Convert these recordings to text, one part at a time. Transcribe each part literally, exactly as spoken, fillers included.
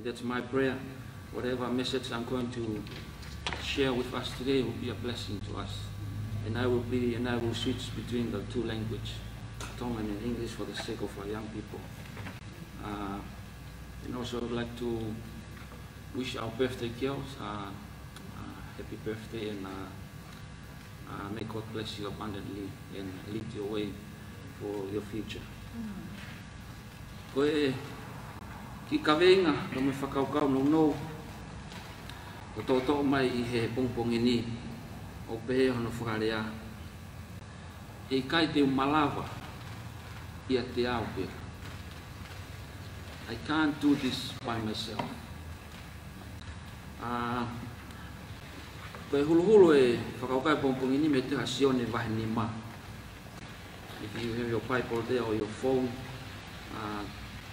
That's my prayer. Whatever message I'm going to share with us today will be a blessing to us. And I will be, and I will switch between the two language, Tongan and English, for the sake of our young people. Uh, and also, I would like to wish our birthday girls, uh, uh, happy birthday and, uh, uh, may God bless you abundantly and lead your way for your future. Ko e kiʻi kaveinga ʻoku ou fakakaukau nounou ʻoku toʻotoʻo mai ʻi he pongipongi ni, ʻoku pehē hono fakalea: ʻE ʻikai te u malava ʻiate au pē. I can't do this by myself. ʻA, ko e huluhulu e fakakaukau e pongipongi ni mei he tohi ʻa Sione vahe nima. If you have your Bible there or your phone, uh,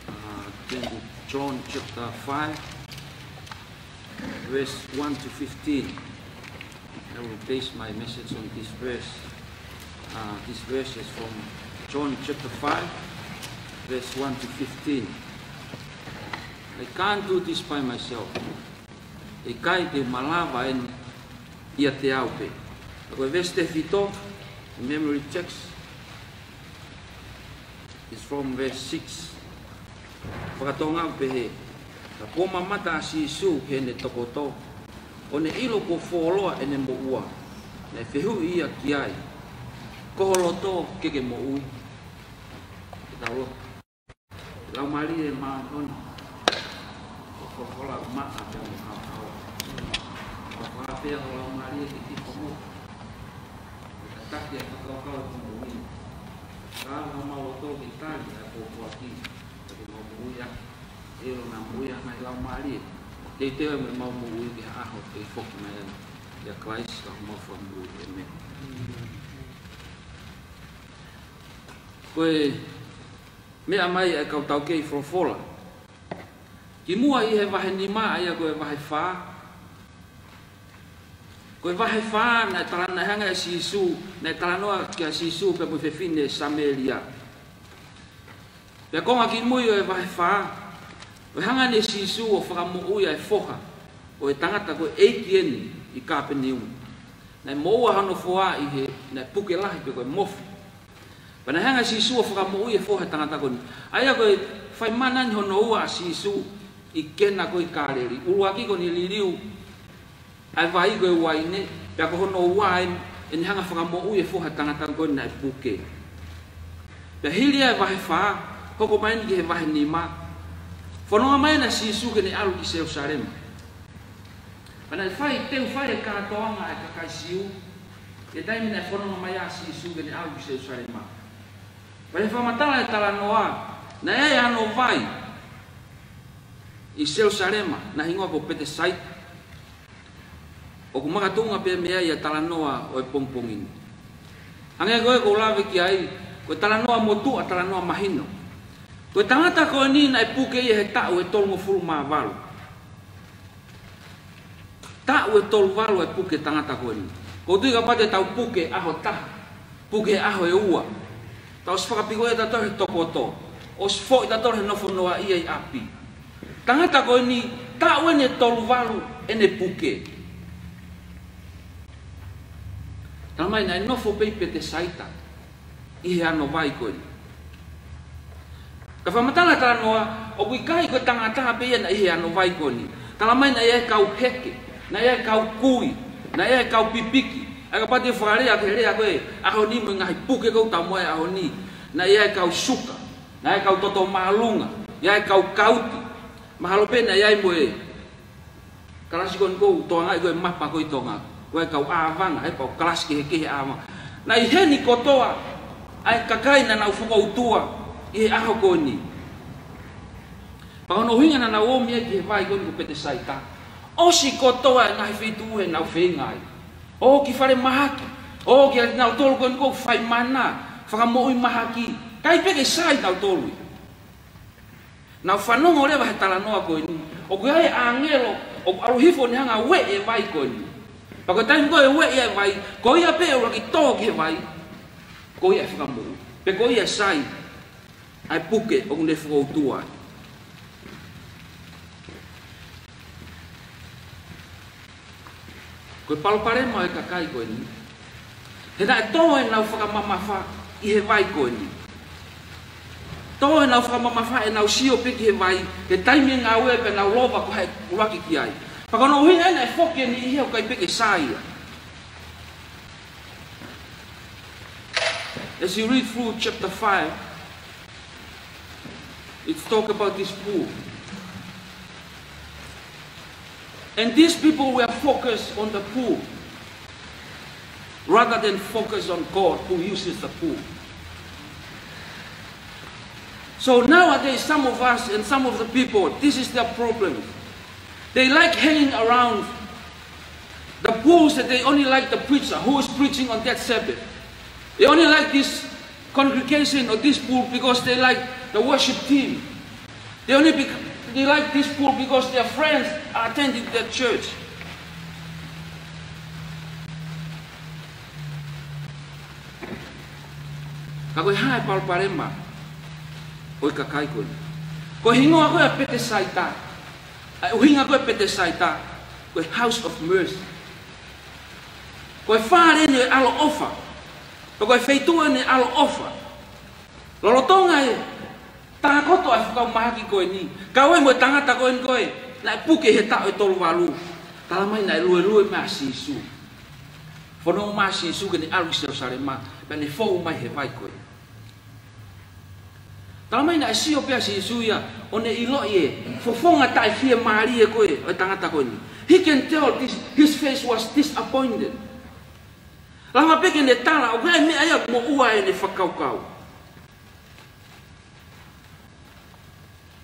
uh, turn to John chapter five, verse one to fifteen. I will base my message on this verse. Uh, this verse is from John chapter five, verse one to fifteen. I can't do this by myself. ʻE ʻikai te u malava eni ʻiate au pē. Ko e veesi tefito, memory text, is from verse six. Fakatonga ʻoku pehē: Ka kuo mamata ʻa Sīsū ki heʻene tokoto, ʻo ne ʻilo kuo fuoloa ʻene moʻua, naʻe fehuʻi ia ki ai, Ko ho loto ke ke moʻui? Ke tau lotu. Laumālie Māʻoniʻoni, ʻoku folofola maʻa pea mo haohaoa. ʻOku fakapea ho Laumālie ke tiki mo ʻo tataki ʻa e fakakaukau ʻo e pongipongi ni. Ka ʻoku mau loto ke tali ʻa e pōpoaki, ke mau moʻui ʻaki ʻa e ʻilo naʻa mo ia ngaahi laumālie, teuteu mo ʻemau moʻui ki he ʻaho ʻe foki mai ai ʻia Kalaisi ko homau Fakamoʻui. ʻĒmeni. Ko e meʻa mai ʻa e kau taukei folofola kimuʻa ʻi he vahe nima, ʻa ia ko e vahe fā. Ko e vahe fā naʻe tala-, naʻe hanga ʻe Sīsū, naʻe talanoa kia Sīsū pea mo e fefine Samēlia. Pea konga kimui ʻo e vahe fā, ʻo hanga ʻe Sīsū ʻo fakamoʻui ʻa e foha ʻo e tangata ko e ʻeiki eni ʻi Kāpeniuma. Naʻe moʻua hono foha ʻi he, naʻe puke lahi pe ko e mofu. Pea naʻe hanga ʻe Sīsū ʻo fakamoʻui e foha ʻo e tangata ko eni. ʻA ia ko e fai mana eni hono ua ʻa Sīsū ʻi Kena ko ē ʻi Kāleli. ʻUluaki ko ʻene liliu ʻa e vai ko e uaine, pea ko hono ua eni, ʻene hanga ʻo fakamoʻui e foha ʻo e tangata ko eni naʻe puke. Pea hili ia e vahe fā, hoko mai eni ki he vahe nima. Fononga mai eni ʻa Sīsū ke ne ʻalu ki Selusalema. Pea naʻe fai, teu fai e kātoanga ʻa e kakai Siu ʻi he taimi naʻe fononga mai ai ʻa Sīsū ke ne ʻalu ki Selusalema. Pea ʻi he fakamatala e talanoa, naʻe ʻi ai hano vai ʻi Selusalema, naʻe hingoa ko Petesaita, ʻoku makatuʻunga pē mei ai ʻa e talanoa ʻo e pongipongi ni. Hangē ko ē ʻoku ou lave ki ai, ko e talanoa motuʻa, talanoa mahino. Ko e tangata ko eni naʻe puke ia he taʻu ʻe tolungofulu mā valu. Taʻu ʻe tolu valu ʻa e puke tangata ko eni. ʻOku ou tui kapau te tau puke ʻaho ʻe taha, puke ʻaho ʻe ua, tau ʻosi fakapiko ia tautolu he tokoto, ʻosi foʻi tautolu he nofo noaʻia ʻi ʻapi. Tangata ko eni, taʻu eni ʻe tolu valu ʻene puke. Talamai naʻe nofo pē ʻi Petesaita ʻi he ano vai ko eni. Ka fakamatala e talanoa, ʻoku ʻikai ko e tangata pē ia naʻe ʻi he ano vai ko eni. Talamai naʻe ʻi ai e kau heke, naʻe ʻi ai e kau kui, naʻe ʻi ai e kau pipiki. ʻA ia kapau te fakalea ki he lea ko ē ʻaho ni mo e ngaahi puke ʻoku tau maʻu he ʻaho ni, naʻe ʻi ai e kau suka, naʻe ʻi ai e kau toto māʻolunga, ʻi ai e kau kauti. Mahalo pē naʻe ʻi ai mo e kalasi ko eni ʻoku tokangaʻi ko e mapa ko ē ʻi Tonga, ko e kau ʻāvanga, e kau kalasi kehekehe ʻāvanga. Naʻe ʻi heni kotoa ʻa e kakai naʻa nau fokoutua ʻi he ʻaho ko eni. Pea ko hono ʻuhinga naʻa nau ō mai ai ki he vai ko eni ko Petesaita, ʻosi kotoa e ngaahi feituʻu ʻoku nau feinga ai. ʻO ki falemahaki, ʻo kinautolu ko eni ʻoku fai mana, fakamoʻui mahaki. ʻIkai pē ke sai kinautolu. Nau fanongo leva he talanoa ko eni, ʻoku ʻi ai e ʻāngelo ʻoku ʻalu hifo ʻo ne hanga ʻo ueʻi e vai ko eni. Pea ko e taimi ko ē ʻe ueʻi ai e vai, ko ia pē ʻe ʻuluaki tō ki he vai, ko ia ʻe fakamoʻui, pe ko ia ʻe sai ʻa e puke ʻoku ne fokoutua ai. Ko e palopalema ʻo e kakai ko eni, he naʻe tō ʻenau fakamamafa ʻi he vai ko eni. Tō ʻenau fakamamafa, ʻenau sio pē ki he vai, he taimi e ngāue pea nau lova ko hai ʻuluaki ki ai. Pea ko hono ʻuhinga ia naʻe foki e niʻihi ia ʻoku ʻikai pē ke sai ia. As you read through chapter five, it's talk about this pool. And these people were focused on the pool rather than focus on God who uses the pool. So nowadays, some of us and some of the people, this is their problem. They like hanging around the pools that they only like the preacher who is preaching on that Sabbath. They only like this congregation or this pool because they like the worship team. They only bec- they like this pool because their friends are attending that church. Ka ko e hā e palopalema ʻo e kakai ko ē? Ko e hingoa ko ē ʻa Petesaita, ʻa e ʻuhinga ko ē Petesaita, ko e house of mercy. Ko e fale eni ʻo e ʻaloʻofa. Pea ko e feituʻu eni ʻo e ʻaloʻofa. Lolotonga e tākoto ʻa e fakamaau ko eni, kau ai mo e tangata ko eni ko ē naʻe puke he taʻu ʻe tolu valu. Talamai naʻe luelue mai ʻa Sīsū. Fanongo mai ʻa Sīsū ke ne ʻalu ki Selusalema, pea ne fou mai he vai ko ē. Talamai naʻe sio pē ʻa Sīsū ia, ʻo ne ʻiloʻi e fofonga taʻefiemālie ko ē ʻo e tangata ko eni. He can tell this, his face was disappointed. Lava pē ke ne tala ʻoku ʻi ai e meʻa ia ʻoku moʻua ai ʻene fakakaukau.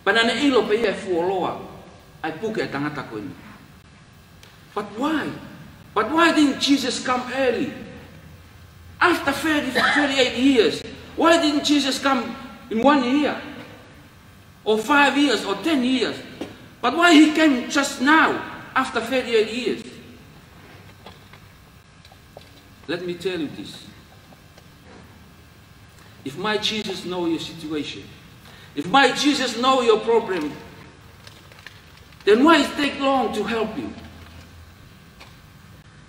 Pea naʻa ne ʻilo pē ia e fuoloa ʻa e puke ʻa e tangata ko eni. But why? But why didn't Jesus come early? After thirty, thirty-eight years, why didn't Jesus come in one year? Or five years, or ten years? But why he came just now, after thirty-eight years? Let me tell you this. If my Jesus know your situation, if my Jesus know your problem, then why it take long to help you?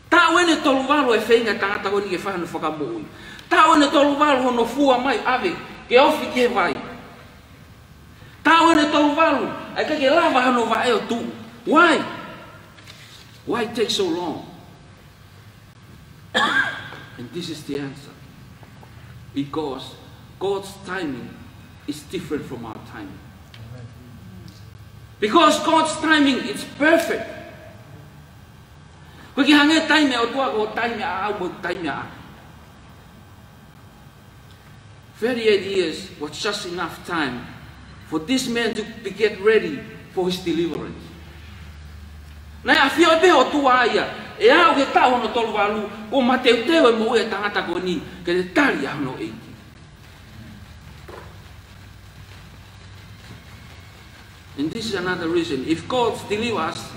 Taʻu eni ʻe tolu valu e feinga e tangata ko eni ke fai hono fakamoʻui. Taʻu eni ʻe tolu valu hono fua mai ʻave ke ofi ki he vai. Taʻu eni ʻe tolu valu ʻa e ʻikai ke lava hono vaʻe ʻo tuʻu. Why? Why take so long? And this is the answer. Because God's timing is different from our timing. Because God's timing is perfect. ʻOku ʻikai hangē taimi ʻa e ʻOtua ko e taimi ʻaʻau mo e taimi ʻaʻaku. Thirty-eight years was just enough time for this man to be get ready for his deliverance. Naʻe ʻafioʻi pē ʻe he ʻOtua ia, ʻe aʻu ki he taʻu hono tolu valu, kuo mateuteu e moʻui ʻa e tangata ko eni ke ne tali ʻa hono ʻeiki. And this is another reason. If God deliver us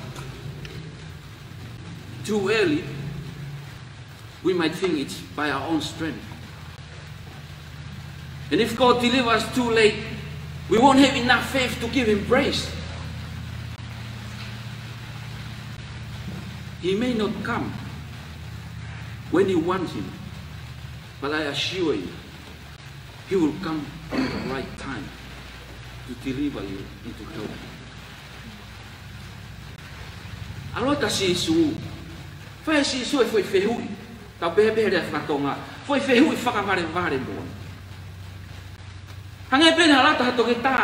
too early, we might think it's by our own strength. And if God deliver us too late, we won't have enough faith to give him praise. He may not come when you want him, but I assure you, he will come at the right time to deliver you and to help you. ʻAlu atu ʻa Sīsū, fai ʻe Sīsū e foʻi fehuʻi, tau pehē pē he lea faka-Tonga, foʻi fehuʻi fakavalevale moʻoni. Hangē pē naʻe ʻalu atu ha toketā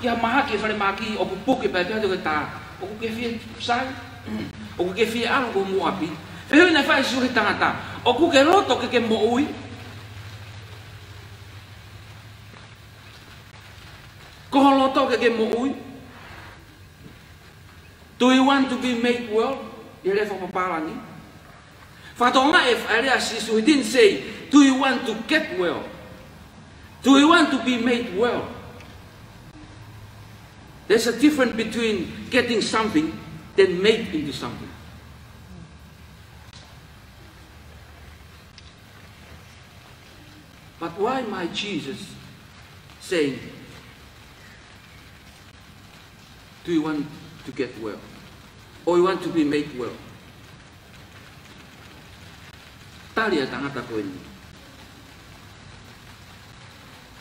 ki ha mahaki he falemahaki ʻoku puke, pea pehē ʻe he toketā, ʻoku ke fie sai? ʻOku ke fie ʻalu ki homou ʻapi? Fehuʻi naʻe fai ʻe Sīsū ki he tangata, ʻoku ke loto ke ke moʻui? Ko ho loto ke ke moʻui? Do you want to be made well? ʻI he lea fakapapālangi. Faka-Tonga e, e lea ʻa Sīsū, he didn't say, "Do you want to get well?" Do you want to be made well? There's a difference between getting something then made into something. But why my Jesus saying, "Do you want to get well? Or you want to be made well?" tali ʻa e tangata ko eni.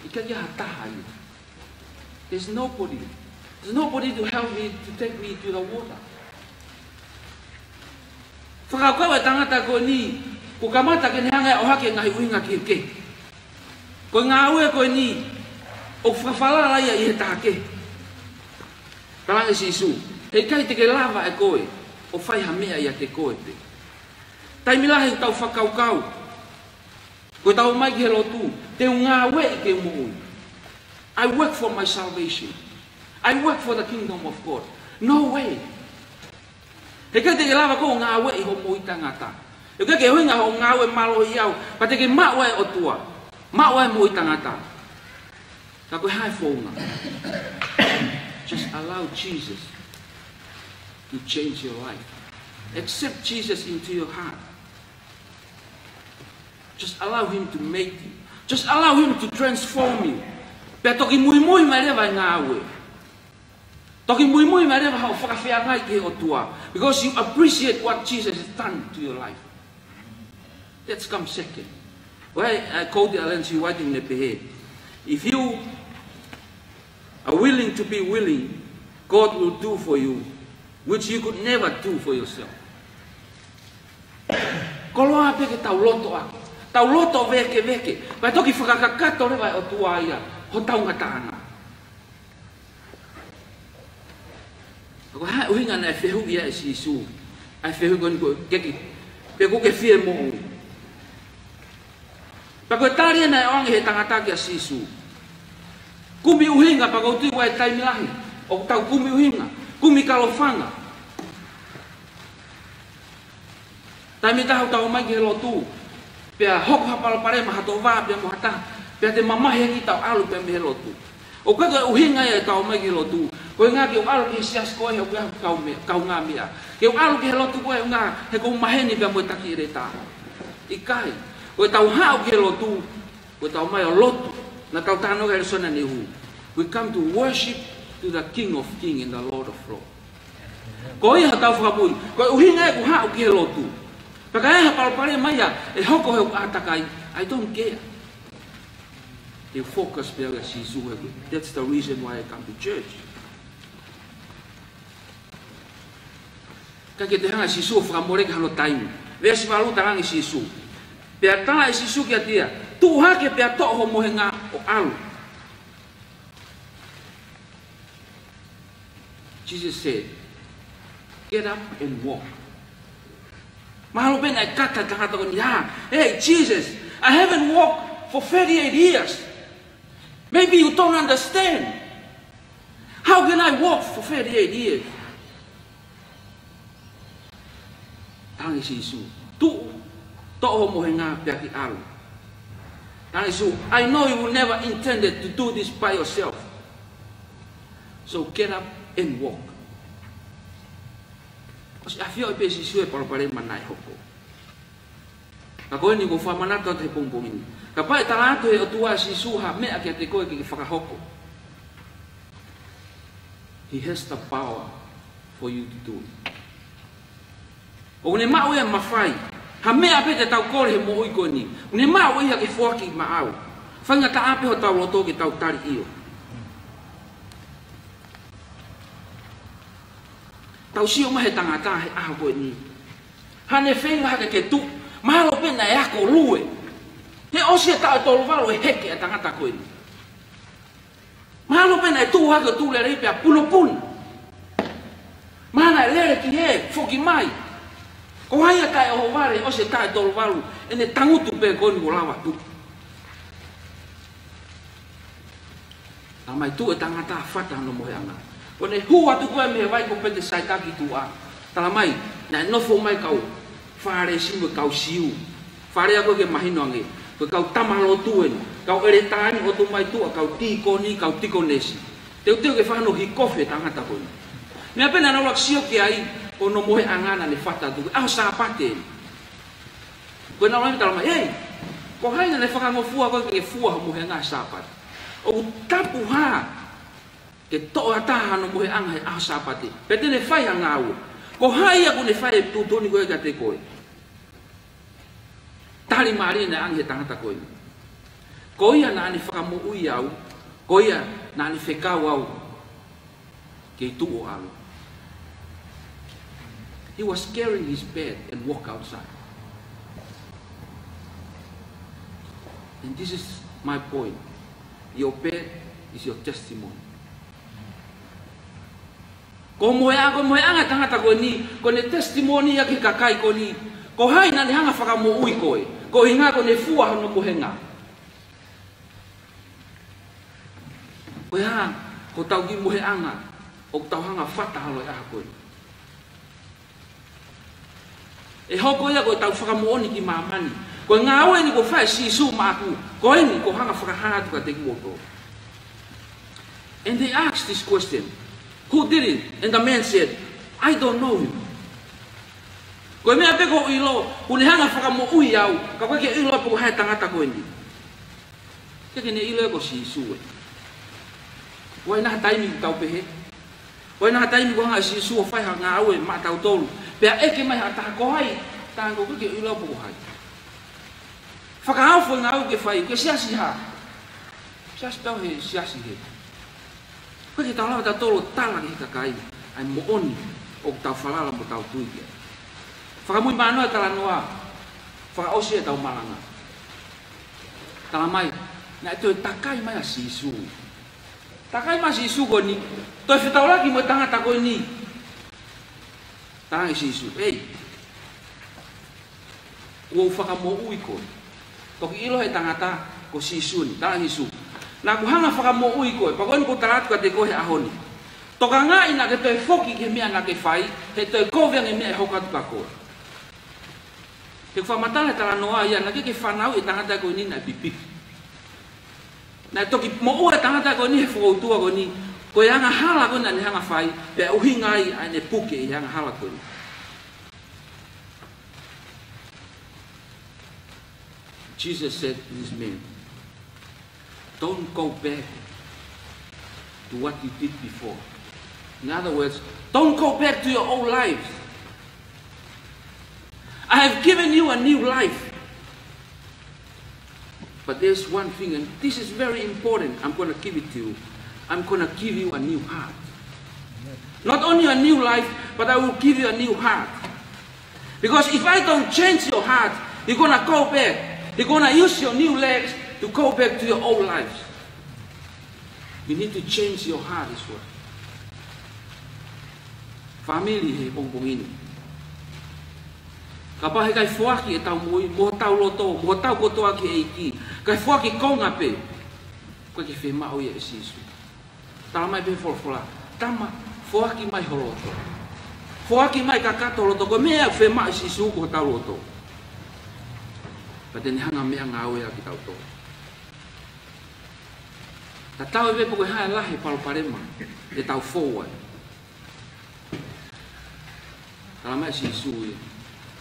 ʻIkai ke ʻi ai ha taha ia. There's nobody. There's nobody to help me to take me to the water. Fakakaukau ʻa e tangata ko eni, kuo kamata ke ne hanga ʻo ʻohake e ngaahi ʻuhinga kehekehe. Ko e ngāue ko eni, ʻoku fakafalala ia ʻi he taha kehe. Talaange ʻe Sīsū, heʻikai te ke lava ʻe koe ʻo fai ha meʻa ʻiate koe pē. Taimi lahi ʻoku tau fakakaukau, ko ʻetau ō mai ki he lotu, te u ngāueʻi ke u moʻui. I work for my salvation. I work for the kingdom of God. No way. Heʻikai te ke lava koe ʻo ngāueʻi hoʻo moʻui taʻengata. Heʻikai ke ʻuhinga hoʻo ngāue mālohi au, pea te ke maʻu ʻa e ʻOtua, maʻu ʻa e moʻui taʻengata. Ka ko e hā e founga? Just allow Jesus to change your life. Accept Jesus into your heart. Just allow him to make you. Just allow him to transform you. Pea toki muimui mai leva e ngāue. Toki muimui mai leva hoʻo fakafeangai ki he ʻOtua. Because you appreciate what Jesus has done to your life. That's come second. Well, I quote Ellen G. White ʻoku ne pehē, if you are willing to be willing, God will do for you which you could never do for yourself. Koloa pē ke tau loto ʻaki, tau loto vēkeveke, pea toki fakakakato leva ʻe he ʻOtua ia hotau ngataʻanga. Ko e hā e ʻuhinga naʻe fehuʻi ai ʻe Sīsū ʻa e fehuʻi ko eni, ko e keki, pe ʻoku ke fie moʻui? Pea ko e tali ē naʻe ʻoange ʻe he tangata kia Sīsū. Kumi ʻuhinga, pea ʻoku ou tui ʻoku ʻi ai e taimi lahi ʻoku tau kumi ʻuhinga, kumi kalofanga. Taimi ʻe taha ʻoku tau ō mai ki he lotu, pea hoko ha palopalema, ha toʻa pea mo ha taha, pea te mamahi ange ʻetau ʻalu pea mei he lotu. ʻOku ʻikai ko e ʻuhinga ia ʻetau ō mai ki he lotu, ko e ʻuhinga ke u ʻalu ki he siasi ko ē he ʻoku ʻi ai hoku kau me-, kaungāmeʻa. Ke u ʻalu ki he lotu ko ē he ʻuhinga he ʻoku ou maheni pea mo e taki ʻeletā. ʻIkai. Ko ʻetau haʻu ki he lotu, ko ʻetau ō mai ʻo lotu. Naʻa tau talanoa ki ai he lēsoni ʻaneuhu. We come to worship to the King of Kings and the Lord of Lords. Ko ia hotau Fakamoʻui, ko e ʻuhinga ia ʻeku haʻu ki he lotu. Pea ka ʻi ai ha palopalema ia ʻe hoko he ʻaho ni, I don't care. Te u focus pē au ʻia Sīsū he ʻaho ni. That's the reason why I come to church. ʻIkai ke toe hanga ʻe Sīsū ʻo fakamoleki hano taimi. Veesi valu, talaange ʻe Sīsū. Pea tala ʻe Sīsū kiate ia, tuʻu hake pea toʻo ho mohenga ʻo ʻalu. Jesus said, "Get up and walk." Mahalo pē naʻe kata e tangata ko eni, "Hey, Jesus, I haven't walked for thirty-eight years. Maybe you don't understand. How can I walk for thirty-eight years?" Talaange ʻe Sīsū, tuʻu, toʻo ho mohenga pea ke ʻalu. Talaange ʻe Sīsū, "I know you never intended to do this by yourself. So get up and walk." ʻOsi ʻafioʻi pē ʻe Sīsū e palopalema naʻe hoko. Ka ko eni ʻoku ou fakamanatu atu he pongipongi ni. Kapau ʻe tala atu ʻe he ʻOtua ʻe Sīsū ha meʻa kiate koe ke ke fakahoko, he has the power for you to do it. ʻOku ne maʻu e mafai. Ha meʻa pē te tau kole he moʻui ko eni, ʻoku ne maʻu ia ke foaki maʻau. Faingataʻa pē hotau loto ke tau tali ʻio. Tau sio mai he tangata he ʻaho ko eni. Haʻane feinga hake ke tuʻu. Mahalo pē naʻe ako lue. He ʻosi e taʻu ʻe tolu valu ʻe heke e tangata ko eni. Mahalo pē naʻe tuʻu hake ʻo tuʻu lelei pea punopuna. Mahalo naʻe lele ki hē, foki mai. Ko hai ia taʻe ʻohovale, ʻosi e taʻu ʻe tolu valu, ʻene tangutu pē ko eni kuo lava tuʻu. Talamai tuʻu e tangata, fata hono mohenga. Ko ʻene hū atu ko ē mei he vai ko Pētesaitai ki tuʻa. Talamai, naʻe nofo mai kau Fālesi mo e kau Siu. Fale ʻa ko ē ke mahino ange, ko e kau tama lotu eni, kau ʻeletā eni ʻoku tuʻu mai tuʻa, kau tīkoni, kau tikonesi. Teuteu ke fai hano hikofe e tangata ko eni. Meʻa pē naʻa nau ʻuluaki sio ki ai, ko hono mohenga naʻa ne fata atu, ʻaho Sāpate eni. Ko ʻenau ō mai talamai, "Ei, ko hai naʻa ne fakangofua koe ke ke fua ho mohenga he Sāpate? ʻOku tapu hā ke toʻo ha taha hano mohenga he ʻaho Sāpate, pea te ne fai ha ngāue? Ko hai ia ʻoku ne fai e tuʻutuʻuni ko ē kiate koe?" Tali mālie naʻe ʻange he tangata ko eni. Ko ia naʻa ne fakamoʻui au, ko ia naʻa ne fekau au ke tuʻu ʻo ʻalu. He was carrying his bed and walk outside. And this is my point. Your bed is your testimony. Ko e moheʻanga, ko e moheʻanga ʻa e tangata ko eni, ko ʻene testimony ia ki he kakai ko eni. Ko hai naʻa ne hanga ʻo fakamoʻui koe? Ko e ʻuhinga ko ʻene fua hono mohenga. Ko e hā hotau kiʻi moheʻanga ʻoku tau hanga ʻo fata holo he ʻaho ko eni? ʻE hoko ia ko ʻetau fakamoʻoni ki māmani. Ko e ngāue eni kuo fai ʻe Sīsū maʻaku, ko eni ʻoku ou hanga ʻo fakahā atu kiate kimoutolu. And they asked this question, "Who did it?" And the man said, "I don't know him." Ko e meʻa pē ʻoku ou ʻilo, kuo ne hanga ʻo fakamoʻui au, ka ʻoku ʻikai ke u ʻilo pe ko hai e tangata ko eni. ʻIkai ke ne ʻilo ia ko Sīsū ē. ʻOku ʻi ai nai ha taimi ʻoku tau pehē? ʻOku ʻi ai nai ha taimi ʻoku hanga ʻe Sīsū ʻo fai ha ngāue maʻatautolu, pea ʻeke mai ha taha ko hai, taha ʻoku ʻikai ke u ʻilo pe ko hai. Fakaofo e ngāue ʻoku ke fai, ʻoku ke siasi hā? Siasi pē au he siasi hē. ʻOku ʻikai ke tau lava ʻe tautolu ʻo tala ki he kakai ʻa e moʻoni ʻoku tau falala mo tau tui ki ai. Fakamuimui mai ʻa e talanoa, fakaʻosi ʻetau malanga. Tala mai, naʻe toe takai mai ʻa Sīsū. Takai mai ʻa Sīsū ko eni, toe fetaulaki mo e tangata ko eni. Talaange ʻe Sīsū, "Ei, kuo u fakamoʻui koe." Toki ʻilo ʻe he tangata ko Sīsū eni, talaange ʻe Sīsū, "Naʻa ku hanga ʻo fakamoʻui koe, pea ko eni ʻoku ou tala atu kiate koe he ʻaho ni. Tokangaʻi naʻa ke toe foki ki he meʻa naʻa ke fai, he ʻe toe kovi ange e meʻa ʻe hoko atu kia koe." He ʻoku fakamatala he talanoa ia, naʻe ʻikai ke fanauʻi e tangata ko eni naʻe pipipi. Naʻe toki moʻua e tangata ko eni he fokoutua ko eni, ko e angahala ko eni naʻa ne hanga ʻo fai, pea ʻuhinga ai ʻa ʻene puke ʻi he angahala ko eni. Jesus said to this man, "Don't go back to what you did before." In other words, don't go back to your old life. I have given you a new life. But there's one thing, and this is very important. I'm gonna give it to you. I'm gonna give you a new heart. Not only a new life, but I will give you a new heart. Because if I don't change your heart, you're gonna go back. You're gonna use your new legs to go back to your old lives. You need to change your heart as well. Fāmili he pongipongi ni. Kapau he ʻikai foaki ʻetau moʻui, mo hotau loto, mo hotau kotoa ki he ʻEiki, ʻikai foaki konga pē, ʻoku ʻikai ke fiemaʻu ia ʻe Sīsū. Tala mai pē he folofola, "Tama, foaki mai ho loto. Foaki mai kakato ho loto." Ko e meʻa ʻoku fiemaʻu ʻe Sīsū ko hotau loto. Pea te ne hanga ʻo meʻangāue ʻaki kitautolu. Tatau ai pē pe ko e hā e lahi e palopalema ʻoku tau fou ai. Tala mai ʻe Sīsū ia,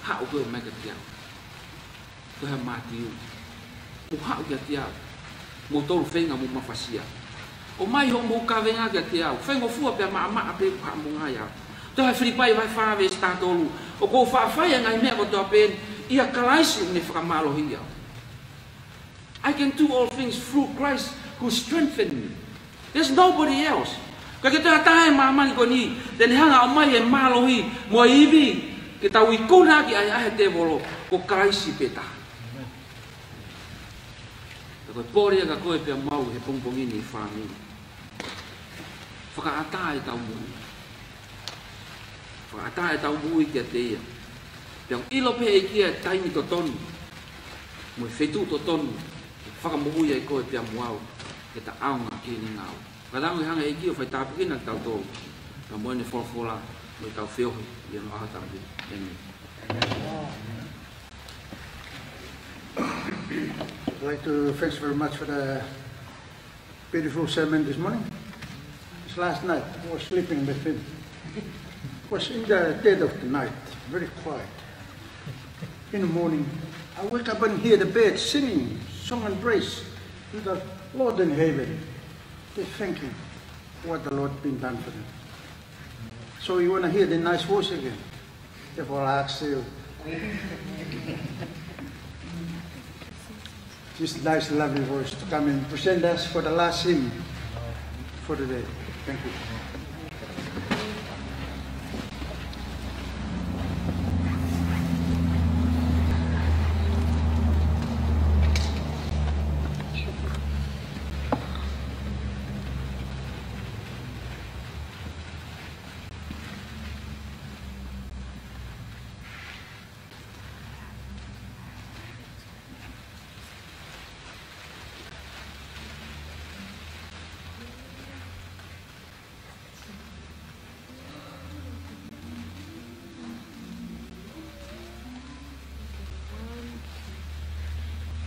"Haʻu koe mai kiate au." Tohi ʻa Mātiu, "Mou haʻu kiate au, moutolu ʻoku feinga mo mafasia. ʻOmai hoʻomou kavenga kiate au. Faingofua pea maʻamaʻa pē ʻeku haʻamonga ia. Tohi ʻa Filipai vahe fā veesi taha tolu, ʻoku ou faʻa fai ʻa e ngaahi meʻa kotoa pē ʻia Kalaisi ʻoku ne fakamālohiʻi au." I can do all things through Christ who strengthen me. There's nobody else. ʻIkai ke toe ʻi ai ha taha he māmani ko eni te ne hanga ʻo ʻomai e mālohi mo e ivi ke tau ikuna ʻaki ʻa e ʻahe ʻo e tēvolo, ko Kalaisi pē taha. Ka ko e pole ia kia koe pea mo au he pongipongi ni, fāmili. Fakaʻatā ʻetau moʻui. Fakaʻatā ʻetau moʻui kiate ia. Pea ʻoku ʻilo pē ʻe he ʻEiki ʻa e taimi totonu mo e feituʻu totonu ke fakamoʻui ai koe pea mo au ke ta ʻaonga ki heʻene ngāue. Ka tau hanga ʻe he ʻEiki ʻo faitāpuekina kitautolu pea mo ʻene folofola mo ʻetau feohi ʻi onoʻaho tapu ni. ʻĒmeni. I'd like to thanks very much for the beautiful sermon this morning. It's last night, I was sleeping with him. It was in the dead of the night, very quiet. In the morning, I wake up and hear the birds singing song and praise to the Lord in heaven. They thanking what the Lord been done for them. So you wanna hear the nice voice again? Therefore, I ask you. This nice, lovely voice to come and present us for the last hymn for today. Thank you.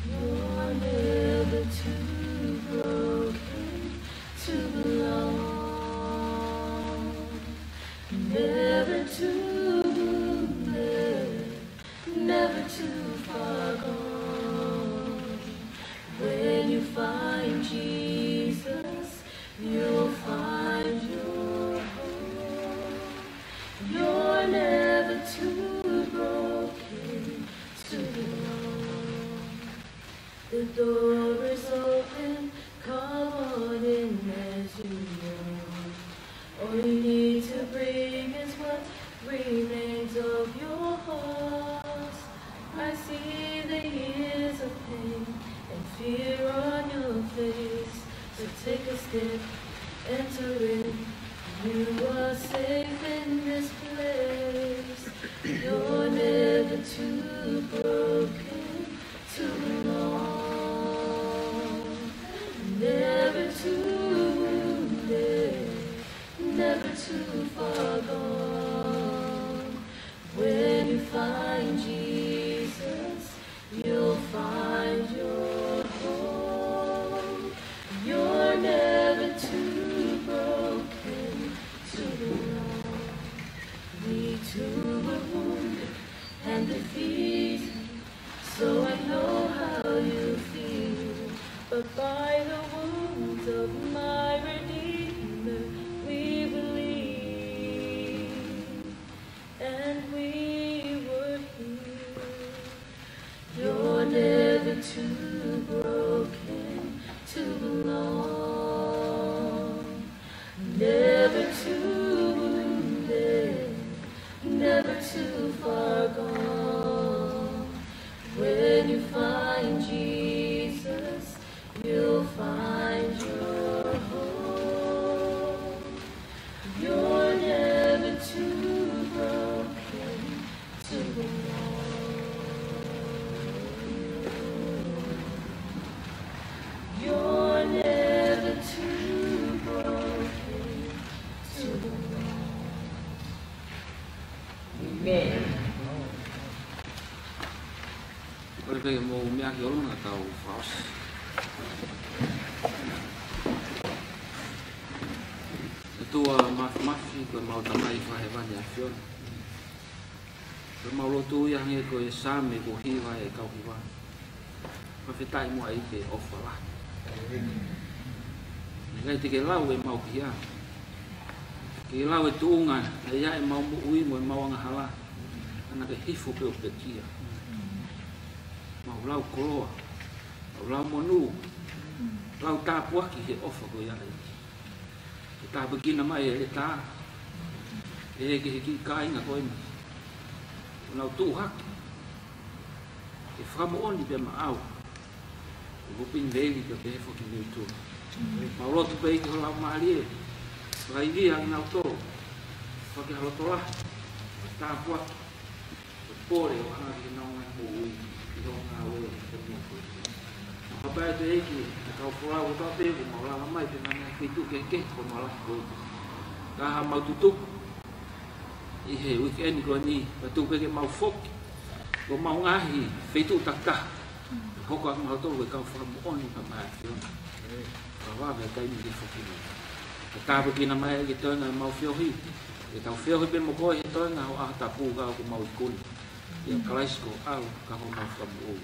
You're never too broken to belong, never too wounded, never too far gone. When you find Jesus, you'll find your home. You're never too broken to belong. The door is open, come on in as you are. All you need to bring is what remains of your heart. I see the years of pain and fear on your face. So take a step, enter in. You are safe in this place. You're never too broken to belong. Never too wounded, never too far gone. When you find Jesus, you'll find your home. You're never too broken to belong. We too were wounded and defeated, so I know how you feel. But by the wounds of my Redeemer, we believe, and we were healed. You're never too broken to belong, never too wounded, never too far gone. When you find Jesus, you'll find your home. You're never too broken to belong. You're never too broken to belong. Amen. Kole pē ke mou meʻa ki ʻolunga ka tau fakaʻosi. ʻOtua Māfimafi, ko ʻemau Tamai Fakahēvani ʻAfiona. Ko ʻemau lotu ia hangē ko e Saame kuo hiva ʻe he kau hiva. Fakafetaʻi muʻa ʻEiki he ʻofa lahi. Naʻe ʻikai te ke lau ʻemau pekia. Ke lau e tuʻunga naʻe ʻi ai ʻemau moʻui mo ʻemau angahala. Naʻa ke hifo pē ʻo pekia. Mau lau koloa, mau lau monū, lau tāpuaki he ʻofa ko ia ʻEiki. Ke tāpuekina mai e lētā, ʻEiki, ki he kiʻi kāinga ko eni. Nau tuʻu hake ke fakamoʻoni pē maʻau. Ko Pini Leili pea pehē foki Niutula. Mau lotu pē ʻEiki ho Laumālie, fakaivia kinautolu, fakakehe ha loto lahi, tāpuaki, ke pole ʻo ʻaonga ki heʻenau ngaahi moʻui, ʻi hoʻo ngāue he moʻui ko eni. Mau pehē atu ʻEiki, ʻa e kau folau kotoa pē kuo mau lava mai pē mei he ngaahi feituʻu kehekehe kuo mau lava ko eni. Ka haʻamau tutuku ʻi he weekend ko eni, pea tuku pē ke mau foki ki homau ngaahi feituʻu takitaha. Hoko ʻa kimautolu ko e kau fakamoʻoni pē maʻa e ʻAfiona. Ka vave e taimi ke foki mai. Ke tāpuekina mai ʻEiki e toenga ʻemau feohi. Ke tau feohi pē mo koe he toenga ho ʻaho tapu ka ʻoku mau ikuna. ʻIa Kalaisi ko ho ʻAlo ka ko homau Fakamoʻui.